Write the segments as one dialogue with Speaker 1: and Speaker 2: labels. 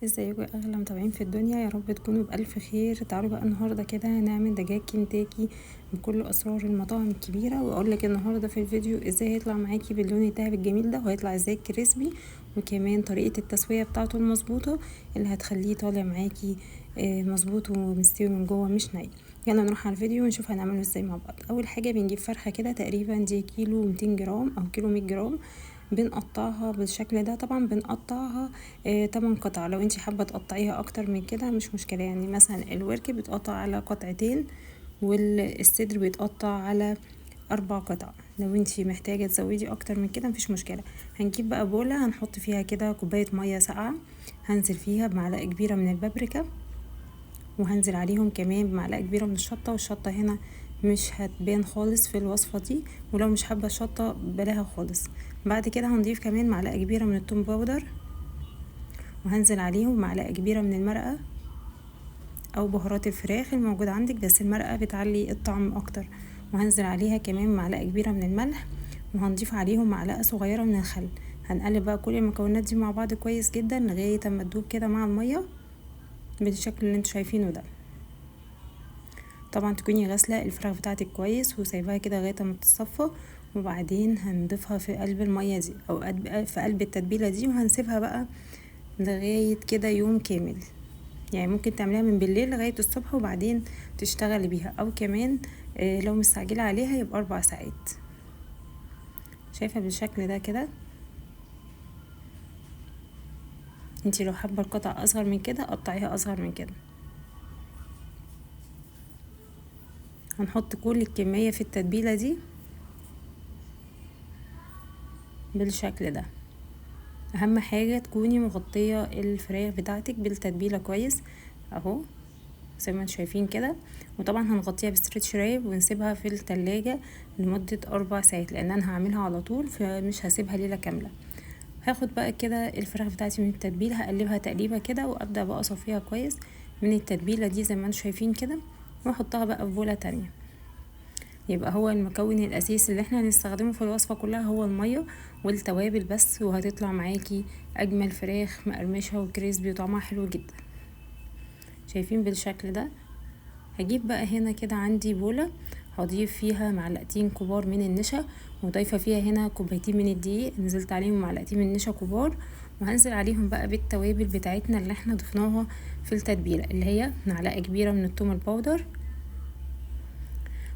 Speaker 1: ازيكم يا اغلى متابعين في الدنيا؟ يا رب تكونوا بالف خير. تعالوا بقى النهارده كده نعمل دجاج كنتاكي بكل اسرار المطاعم الكبيرة، واقول لك النهارده في الفيديو ازاي هيطلع معاكي باللون الذهبي الجميل ده، وهيطلع ازاي crispy، وكمان طريقه التسوية بتاعته المظبوطه اللي هتخليه طالع معاكي مظبوط ومستوي من جوه مش ني. يلا نروح على الفيديو ونشوف هنعمله ازاي مع بعض. اول حاجة بنجيب فرخة كده تقريبا دي كيلو 200 جرام او كيلو 100 جرام، بنقطعها بالشكل ده. طبعا بنقطعها 8 قطع، لو انتي حابة تقطعيها اكتر من كده مش مشكلة. يعني مثلا الورك بيتقطع على قطعتين والصدر بيتقطع على 4 قطع، لو انتي محتاجه تزودي اكتر من كده مفيش مشكلة. هنجيب بقى بوله هنحط فيها كده كوباية مية ساقعه، هنزل فيها بمعلقه كبيرة من البابريكا، وهنزل عليهم كمان بمعلقه كبيرة من الشطه، والشطه هنا مش هتبان خالص في الوصفة دي، ولو مش حابة الشطه بلاها خالص. بعد كده هنضيف كمان معلقه كبيرة من التوم powder، وهنزل عليهم معلقه كبيرة من المرقه او بهارات الفراخ الموجودة عندك، بس المرقه بتعلي الطعم اكتر. وهنزل عليها كمان معلقه كبيرة من الملح، وهنضيف عليهم معلقه صغيرة من الخل. هنقلب بقى كل المكونات دي مع بعض كويس جدا لغاية اما تدوب كده مع المية بالشكل اللي انتوا شايفينه ده. طبعا تكوني غاسله الفراخ بتاعتك كويس وسايباها كده لغاية ما تتصفى، وبعدين هنضيفها في قلب المية دي او في قلب التتبيله دي، وهنسيبها بقى لغاية كده يوم كامل. يعني ممكن تعمليها من بالليل لغاية الصبح وبعدين تشتغلي بيها، او كمان لو مستعجلة عليها يبقى 4 ساعات. شايفه بالشكل ده كده. انتي لو حابة القطع اصغر من كده قطعيها اصغر من كده. هنحط كل الكمية في التتبيلة دي بالشكل ده. اهم حاجة تكوني مغطية الفراخ بتاعتك بالتتبيلة كويس اهو زي ما انتم شايفين كده. وطبعا هنغطيها ب stretch wrap ونسيبها في التلاجة لمدة 4 ساعات، لان انا هعملها على طول فمش هسيبها ليلة كاملة. هاخد بقى كده الفراخ بتاعتي من التتبيلة، هقلبها تقليبة كده وابدأ بقى اصفيها كويس من التتبيلة دي زي ما انتم شايفين كده، واحطها بقى في بولة تانية. يبقى هو المكون الاساسي اللي احنا هنستخدمه في الوصفة كلها هو المية والتوابل بس، وهتطلع معاكي اجمل فراخ مقرمشة وكريسبي وطعمها حلو جدا. شايفين بالشكل ده. هجيب بقى هنا كده عندي بولة هضيف فيها معلقتين كبار من النشا، وضايفة فيها هنا كوبايتين من الدقيق، نزلت عليهم معلقتين من النشا كبار، وهنزل عليهم بقى بالتوابل بتاعتنا اللي احنا ضفناها في التتبيلة، اللي هي معلقة كبيرة من التوم ال powder،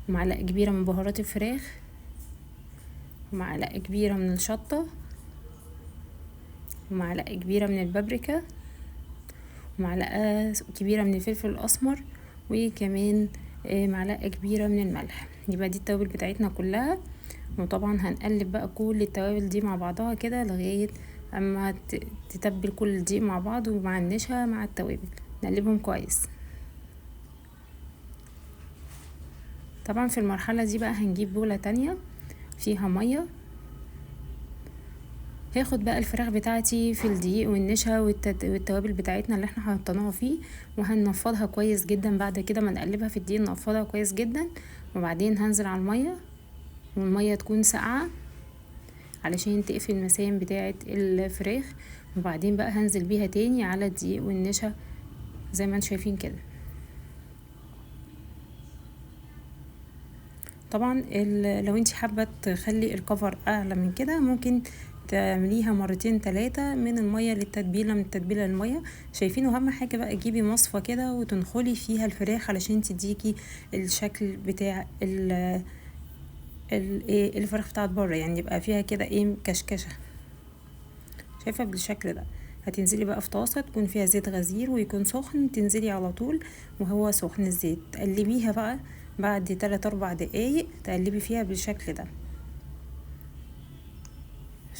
Speaker 1: ومعلقة كبيرة من بهارات الفراخ، ومعلقة كبيرة من الشطة، ومعلقة كبيرة من البابريكا، ومعلقة كبيرة من الفلفل الأسمر، وكمان معلقة كبيرة من الملح. يبقى دي التوابل بتاعتنا كلها. وطبعا هنقلب بقى كل التوابل دي مع بعضها كده لغاية اما تتبل كل دي مع بعض ومع النشا مع التوابل، نقلبهم كويس. طبعا في المرحلة دي بقى هنجيب بولة تانية فيها مية. هاخد بقى الفراخ بتاعتي في الدقيق والنشا والتوابل بتاعتنا اللي احنا حطيناها فيه، وهننفضها كويس جدا. بعد كده ما نقلبها في الدقيق ننفضها كويس جدا، وبعدين هنزل على المية، والمية تكون ساقعة علشان تقفل المسام بتاعة الفراخ. وبعدين بقى هنزل بيها تاني على الدقيق والنشا زي ما انتم شايفين كده. طبعا لو انتي حابة تخلي الكفر اعلى من كده ممكن تعمليها مرتين 3 من المية للتتبيلة، من التتبيلة للمية. شايفين؟ واهم حاجة بقى تجيبي مصفى كده وتنخلي فيها الفراخ علشان تديكي الشكل بتاع الفراخ بتاعت بره، يعني يبقى فيها كده ايه كشكشة. شايفة بالشكل ده. هتنزلي بقى في طاسة تكون فيها زيت غزير ويكون سخن، تنزلي على طول وهو سخن الزيت، تقلبيها بقى بعد 3-4 دقايق تقلبي فيها بالشكل ده.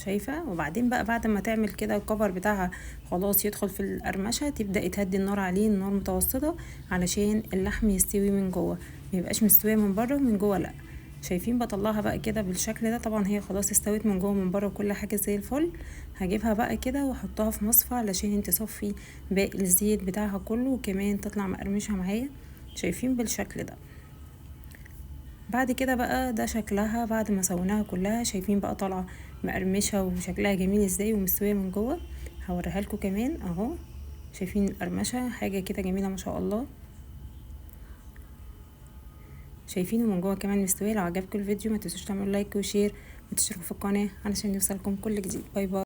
Speaker 1: شايفة؟ وبعدين بقى بعد ما تعمل كده الكفر بتاعها خلاص يدخل في القرمشة، تبدأي تهدي النار عليه، النار متوسطة علشان اللحم يستوي من جوه، ما يبقاش مستوية من بره ومن جوه لا. شايفين؟ بطلعها بقى كده بالشكل ده. طبعا هي خلاص استوت من جوه ومن بره وكل حاجة زي الفل. هجيبها بقى كده واحطها في مصفى علشان تصفي باقي الزيت بتاعها كله، وكمان تطلع مقرمشة معايا. شايفين بالشكل ده. بعد كده بقى ده شكلها بعد ما سويناها كلها. شايفين بقى طالعة مقرمشة وشكلها جميل ازاي ومستوية من جوه. هوريها لكم كمان اهو. شايفين القرمشه؟ حاجة كده جميلة ما شاء الله. شايفينه من جوه كمان مستوي. لو عجبكم الفيديو ما تنسوش تعملوا like و share وتشتركوا في القناة علشان يوصلكم كل جديد. bye bye.